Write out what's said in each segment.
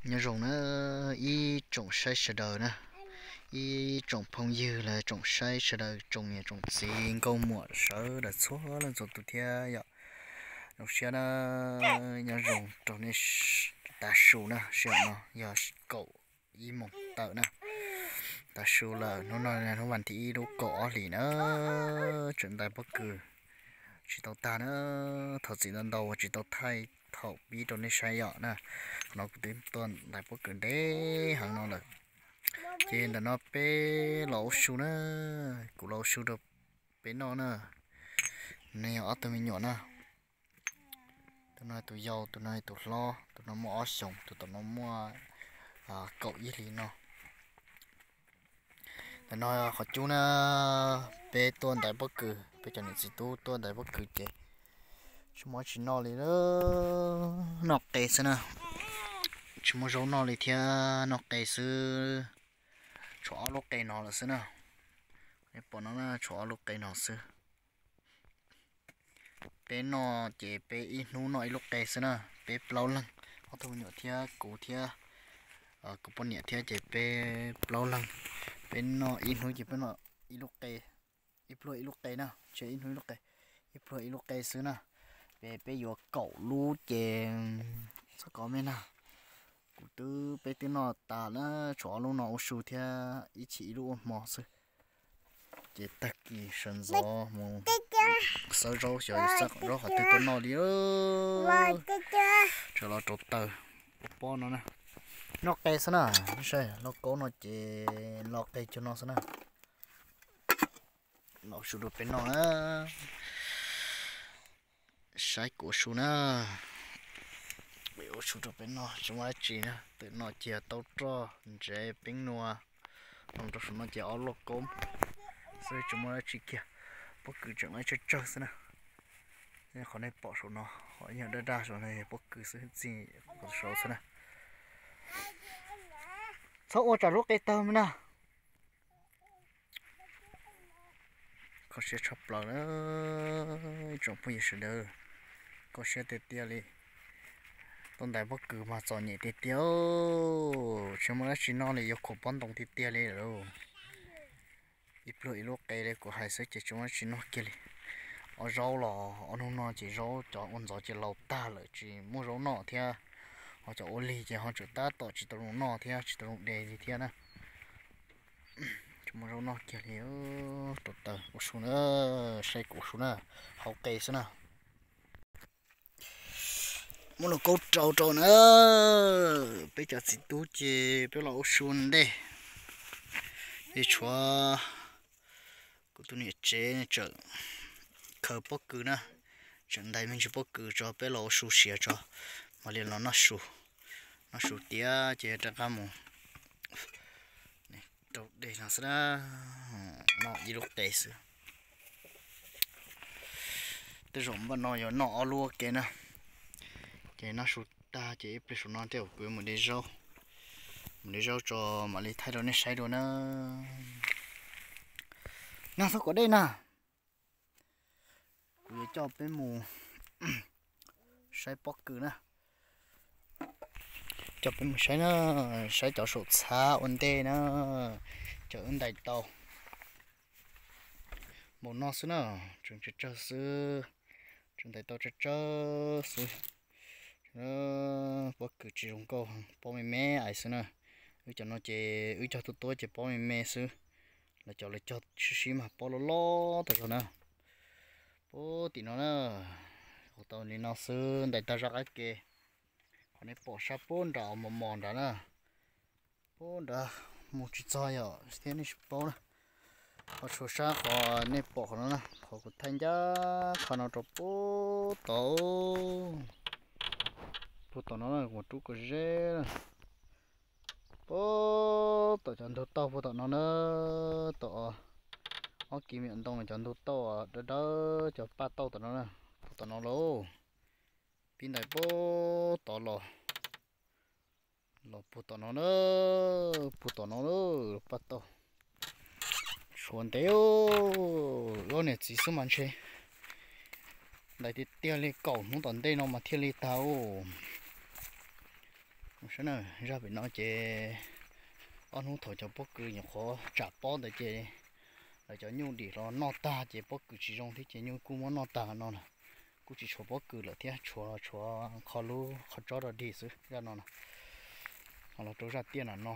Nyob zoo na ib tsoom saib sawv daws na, ib tsoom phooj ywg los tsoom saib sawv daws, tsoom niam tsoom txiv nkauj muam sawv daws txhua leej txhua tus thiab yom. Zoo siab na, nyob zoo rau nej tav su na, sij hawm no yog kaum ib moos tawm na. Tav su lawm, hnub no hnub vas thib ib lub kaum ob hlis na, tseem ntais pob kws tsis tau tag na. Thov txim ntau ntau uas tsis tau thaij thaum pib rau nej saib yom na. Qhov no kuv twb tuaj ntais pob kws ntev heev no lawm. Ces ntawm no peb los ua su na, kuv los ua su rau peb noj na. Nej yog ob tug me nyuam na. Tus no tus yau, tus no tus hlob, tus no muaj ob xyoos, tus tom no muaj kaum ib hlis no. Ntawm no qhov cub na, peb tuaj ntais pob kws, peb cov niam txiv tub tuaj ntais pob kws ces tsis muaj tsis noj li, noj qe xwb na. Tsis muaj zaub noj li thiab, noj qe xwb. Tshuav ob lub qe no lawm xwb na. Nej pom no na, tshuav ob lub qe no xwb. Peb noj ces peb ib hnub noj ib lub qe xwb na. Peb plaub leeg, ob tug me nyuam thiab kuv thiab kuv poj niam thiab ces peb plaub leeg. Peb noj ib hnub ces peb noj ib lub qe, ib pluag ib lub qe na, tsis ib hnub ib lub qe, ib pluag ib lub qe xwb na. Peb, peb yuav kaum lub ces txhob kov me na. Kuv twb, peb twb noj tas na, tshuav ob lub no ua su thiab ib chim ib lub ua hmo xwb. Ces tag kis sawv ntxov mus xawb zaub xyov yuav xawb zaub qhov twg tuaj noj li. Tsam los rau taws ua pob no na. Noj qe xwb na, saib lauj kaub no ces lo qe cug no xwb na. Los ua su rau peb noj na. Saib kuv ua su na. Ua su rau peb noj tsis muaj dab tsi na, twm no cia taub roj ntsev peeb nua. Los rau saum no ces ob lauj kaub xwb tsis muaj dab tsi kiag. Pob kws tseem tsawg tsawg xwb na. Qhov nej pom saum no, qhov yog daj daj saum no pob kws xwb, txij saud xwb na. Txhob ua tsam lub qe tawg me na. Kho siab tshaj plaws na, ib tsoom phooj ywg sawv daws, kho siab tiag tiag li. Tuaj ntais pob kws mas txom nyem tiag tiag, tsis muaj dab tsi noj li, yuav khuam pob ntoo tiag tiag li lawm. Ib pluag ib lub qe li kuv hais xwb ces tsis muaj dab tsi noj kiag li. Ob zaub los ob hnub no ces zaub cov ua ntxov ces laus tag lawm tsis muaj zaub noj thiab, ho cov ua lig ces ho tseem tab tom tsis tau zoo noj thiab tsis tau zoo de li thiab na. Tsis muaj zaub noj kiag li. Rau taws ua su na, saib kuv ua su na, hauv qe xwb na. Muab lauj kaub rau rau na, peb cov txiv tub ces peb los ua su ntej. Ces tshuav kuv tus niam tsev tseem khaws pob kws na, tseem ntais me ntsis pob kws tso peb los ua su siav tso, mam li los noj su. Noj su tiav ces rov qab mus rau dej no xwb na. Noj ib lub qe xwb. Tej zaum npaj no yuav noj ob lub ua ke na. Ces noj su tag ces ib pliag saum no tej zaum kuv yuav mus de zaub, mus de zaub tso mam li thaij rau nej saib dua na. Nag txhob kom dej na. Kuv yuav coj peb mus saib pob kws na. Coj peb mus saib na, saib cov saum txhab ua ntej na, cov wb ntais tau. Npaum no xwb na, tseem tsawg tsawg xwb, tseem ntais tau tsawg tsawg xwb. Pob kws tsis zoo nkauj, pob me me ais xwb na. Wb cov no ces wb cog tuaj tuaj ces pob me me xwb. Lawv cov lawv cog sib sib mas pob loj loj tas zog na. Puag tim no na, ua tau li no xwb ntais tag zaj qab ke. Qhov nej pom sab puag nram mos mos nrad na, puag nrad mus tsis txog yom thiab nej tsis paub na. Ho tshuav sab qhov nej pom qhov no na, qhov kuv thaij ncaj qha no rau puag tod, puag tom no na, kuv rub kom ze na. Puag tom cov ntug tauj puag tom no na, tom ob kiv me nyuam ntoo cov ntug tauj dawb dawb cov paj tauj tom no na, puag tom no lauj. Pib ntais puag tod los, los puag tom no na, puag tom no na, paj tauj. Tshuav ntev, ob niam txiv xwb mas ntshe ntais tiag tiag li kaum hnub tom ntej no mas thiaj li tag. Zaj pem no ces ob hnub thaum cov pob kws nyuam qhuav tsam pob ntawd ces lawv cov nyuj dim los noj tag ces pob kws tsis zoo thiab ces nyuj kuj muab noj tag no na. Kuj tsis tshuav pob kws lawm thiab, tshuav los tshuav qhov lub qhov tsob rau dig xwb zaj no na. Ho los rau zaj tiaj na no,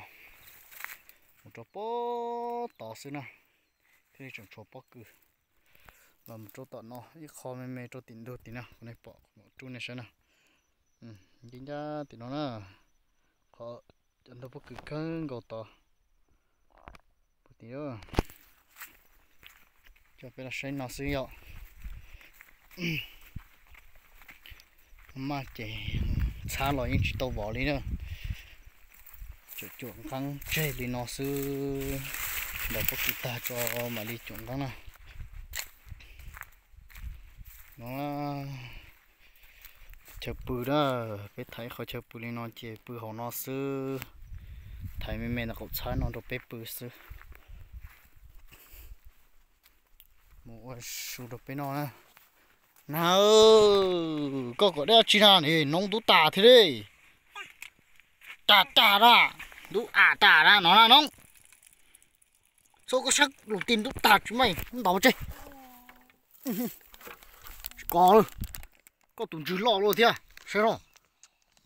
mus rau pob tod xwb na, thiaj li tseem tshuav pob kws. Los mus rau tom no ib qho me me rau tim ntug tim no, nej pom rub nej saib na. Nce ncaj tim no na, qhov cov ntug pob kws kawg nkaus tod. Coj peb los saib no xwb yom. Maj ces txhab los yeej tsis tau vov li na. Tseem cuam nqeeb tseg li no xwb. Ntaus pob kws tag tso mam li cuam nqeeb na. No, chaw pw na, peb thaiv qhov chaw pw li no ces pw hauv no xwb. Thaiv me me ntawm qaum txhab no rau peb pw xwb. Mus ua su rau peb noj na. Na, koj kom dab tsi na, noov ntub tas thiab li. Tas tas na, ntub as tas na no na noov. Txhob koj sab lus ti ntub tas tsis meej ntaus tseg. Tsis kos lawm. Koj tus ntswg loj luaj thiab saib os.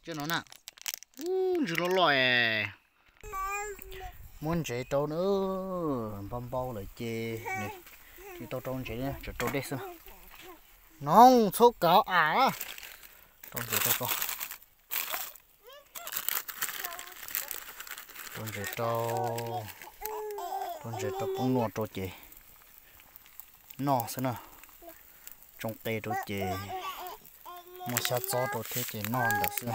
Cia no na. Ntswg loj loj es. Muab ntsev rau na, npau npau lawm ces tsis tau rau ntsev, tsuas rau dej xwb. No txhob kav as. Rau ntsev rau koj. Rau ntsev rau, rau ntsev rau poob nua rau ces noj xwb na. Tsoo qe rau ces muaj xyab txob rau thiab ces noj ntawd xwb.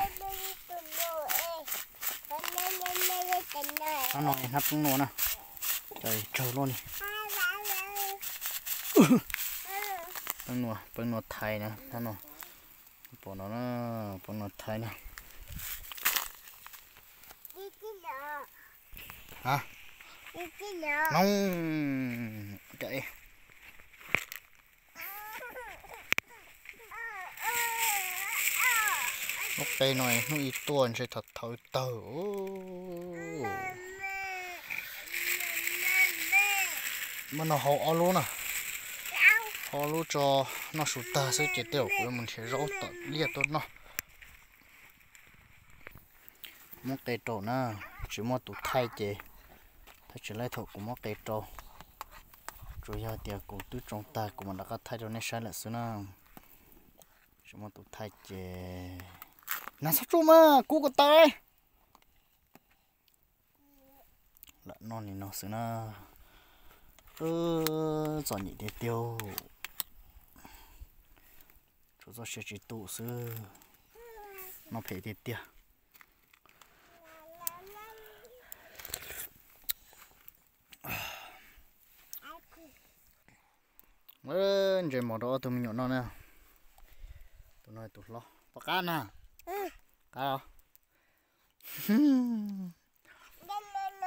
Hnab no hnab poob nua na, cov tsawg luaj li. Poob nua, poob nua Thaib na, hnab no. Pom no na, poob nua Thaib na. Noog, lub qe no hnub ib tuaj ntshe thaum thaum tawg. Muab noj hauv ob lub na, ob lub tso noj su tag xwb ces tej zaum kuv yuav mus nrhiav zaub tom liaj tuaj noj. Muab qe rau na, tsis muaj tus thaij ces thaj tsam lawm thaum kuv muab qe rau. Tsuas yog tias kuv twb tsoo tag kuv mam rov qab thaij rau nej saib lawm xwb na. Tsis muaj tus thaij ces nag txhob tsuj mas kub ko taw. Lam noj li no xwb na. Txom nyem tiag tiag. Tshuav txoj sia tsis tu xwb. Noj phem tiag tiag. Ntses mos rau ob tug me nyuam noj na. Tus no tus hlob pom qab na. Qab os.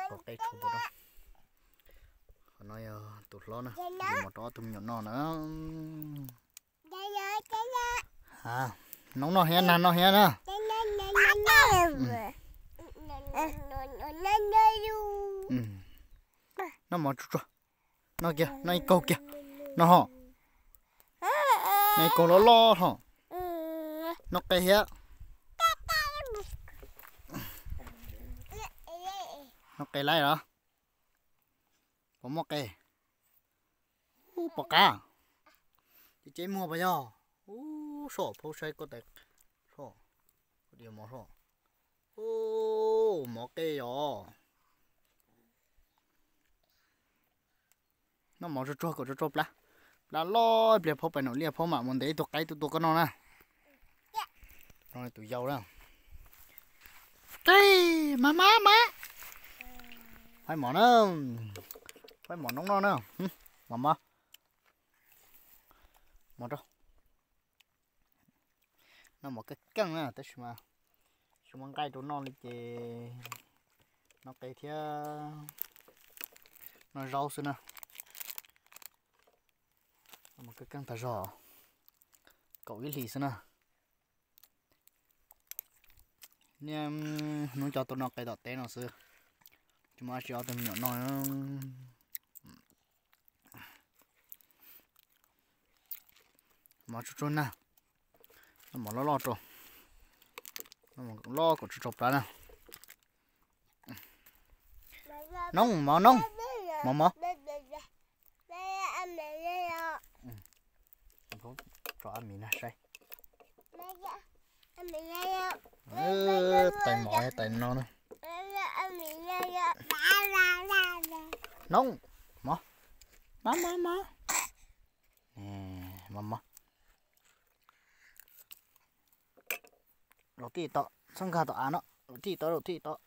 Pom qe rhuav pom rau. Qhov no yog tus hlob na, ntses mos rau ob tug me nyuam noj na. Noob noj thiab, nag noj thiab na. Noj mov tsuag tsuag. Noj kiag, noj ib kaug kiag. Noj ho. Noj ib kaug loj loj ho. Noj qe thiab. Noj qe laib los? Puas muaj qe? Ub, pom qab. Ces ces muag puas yog? Ub, soj phaub saib koj tais soj. Koj diav mov soj. Ub, mov qe yog. Noj mov tsuag tsuag kom tsuag tsuag plab. Plab loj ib pliag phaub pais nraum liaj phaub mam mus ntes ib tug qaib tuaj tua koj noj na. Tus yau na. Qe, mas mas mas. Faib mov na. Faib mov noob noj na. Mas mas. Mov rau. Noj mov keej keej na tab sis mas tsis muaj nqaij rau noj li ces noj qe thiab noj zaub xwb na. Noj mov keej keej tag zog, kaum ib hlis xwb na. Niaj hnub coj tuaj noj qe tom teb no xwb, tsis muaj dab tsi ob tug me nyuam noj. Mov tsuag tsuag na, mov loj loj rau, loj kom tsuag tsuag plab na. Noog, mov noog, mov mov. Tso ab mis na saib. Tais mov tais no na. Noog, mov, mov mov mov. Mov mov. Laus tij tod, txhob nkag tom av no, laus tij tod, laus tij tod.